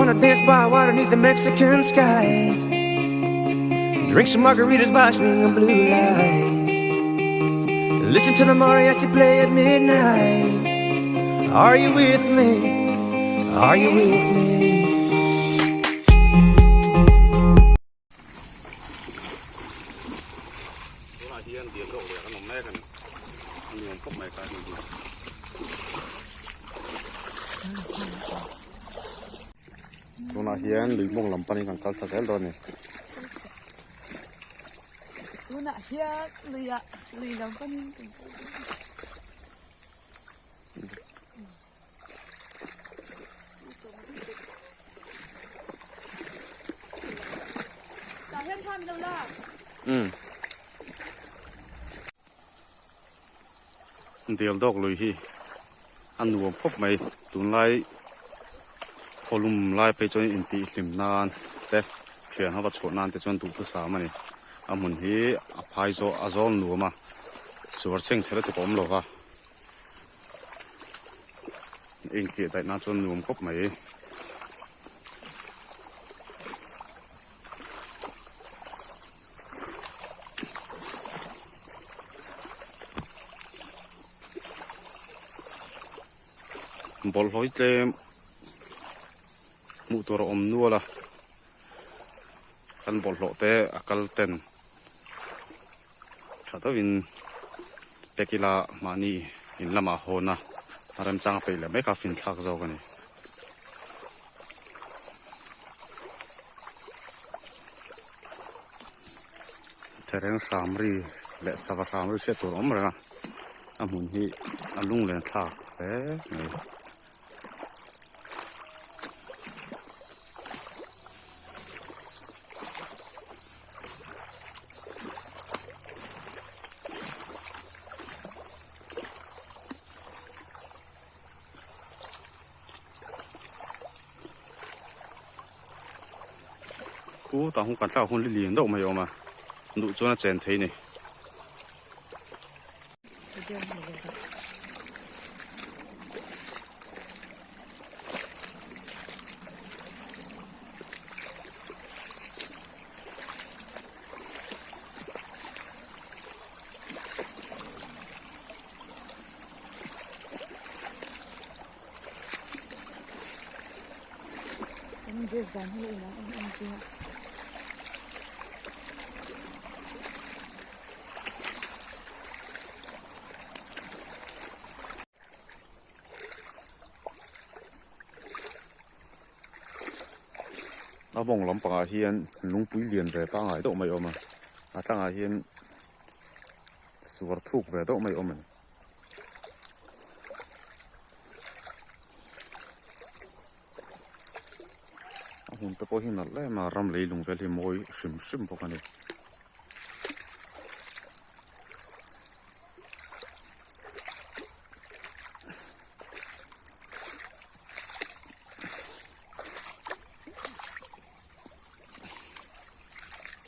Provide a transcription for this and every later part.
Wanna dance by water beneath the Mexican sky. Drink some margaritas by swinging blue lights. Listen to the mariachi play at midnight. Are you with me? Are you with me? Tunah hian dil deuh leh kan awm mek a ni. A nuam khawp mai kai hmun hi. Tunah hian lui mawng lam panin kan kal thla zel dawn a ni. Tunah hian luiah lui lam panin kan kal dawn a ni. Umm. Dil dawk lui hi a nuam khawp mai tunlai khawlum lai phei chuan intihhlim nan te thian ho va chhuah nan te chuan duhthusam a ni a hmun hi a phai zawh a zawl nuam a suar chheng chhe lutuk a awm lo va inchiah daih nan chuan nuam khawp mai. Bawlhhlawh hi tlem hmuh tur a awm nual a kan bawlhhlawh te a kal ten tha deuhin pack ila mahni in lamah hawn a remchang a peih leh mai kha a finthlak zawk a ni. Thereng hram ri leh sava hram ri hriat tur a awm reng a, a hmun hi a lunglen thlak hle mai. Khu tah hung kan thlak hun li lian deuh mai a awm a duh chuan a chen thei a ni. A vawng lampangah hian lungpui lian ve pangngai deuh mai a awm a a tlangah hian suar thuk ve deuh mai a awm a ni. A hmun te pawh hi nalh em a ram leilung vel hi mawi hrim hrim bawk a ni.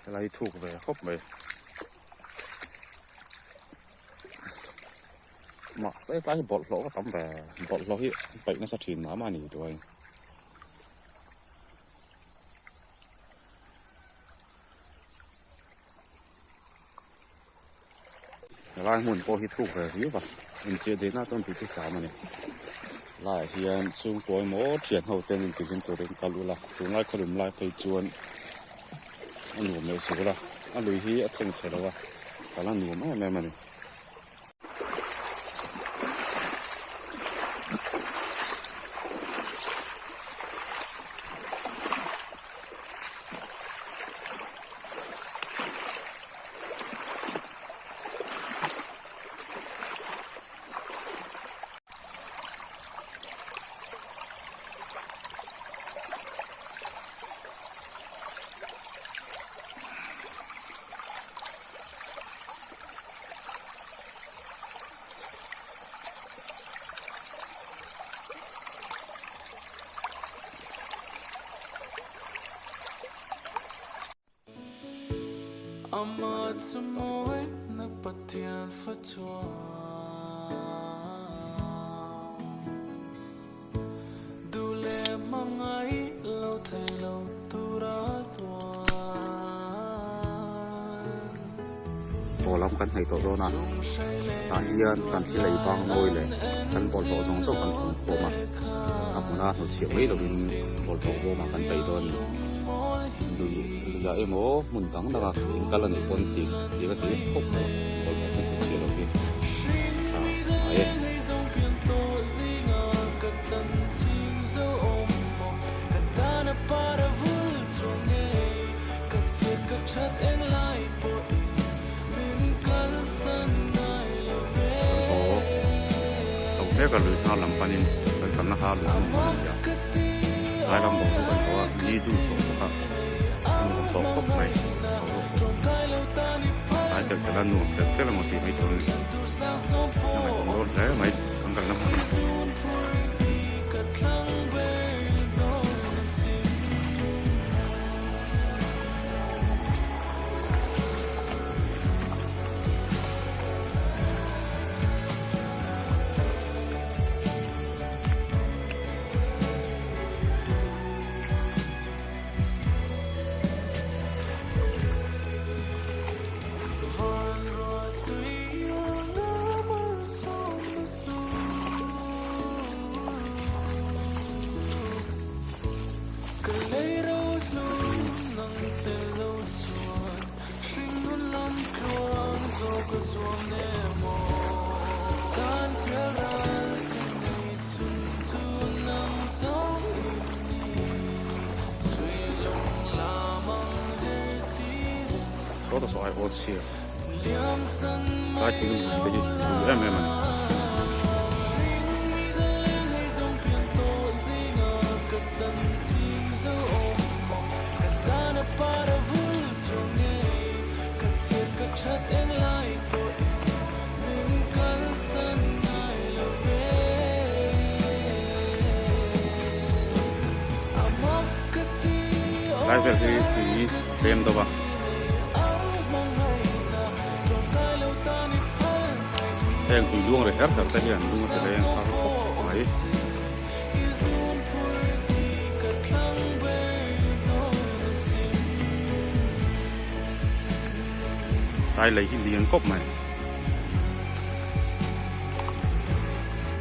Helai hi thuk ve khawp mai. Mahse tlai hi bawlhhlawh ka tam ve bawlhhlawh hi paih nasa thin mah mah a ni tuai. Helai hmun pawh hi thuk ve viau va incheh dehna chuan tih chu hram a ni. Laiah hian chhungkaw emaw thian ho ten intihlim turin kal ula tunlai khawlum lai phei chuan a nuam leh zual a a lui hi a cheng chhe lo a kal a nuam em em a ni. Aw lam kan hnaih tawh dawn a tah hian kan thil ei bang nawi leh kan bawlhhlawh zawng zawng kan khum khawm a a hmuna hnawtchhiah mai lovin bawlhhlawh bawmah kan paih dawn a ni lui luiah emaw hmun dang danga in kal a nih pawn tih tih a ti khawp mai bawlhhlawh te hnawtchhiah loh hi a tha ngai e. Kan haw chho mek a lui hnar lam panin kan kalna kha lui hmun hmun a ni a tlai lam bawk chu kan haw a ni duh tawh bawk a a nuam tawh khawp mai boruak pawh tlai tel tel a nuam tel tel emaw tih mai tur a ni a ngaihawm dawn hle mai kan kalna hmun hi. Saw ta saw ai aw chhia tlai thing lui te hi lui em em a ni. Lai vel hi tui a tlem deuh a. Heng tui luang ri her her te hian lung a ti leng thar khawp mai. Tlai lei hi lian khawp mai.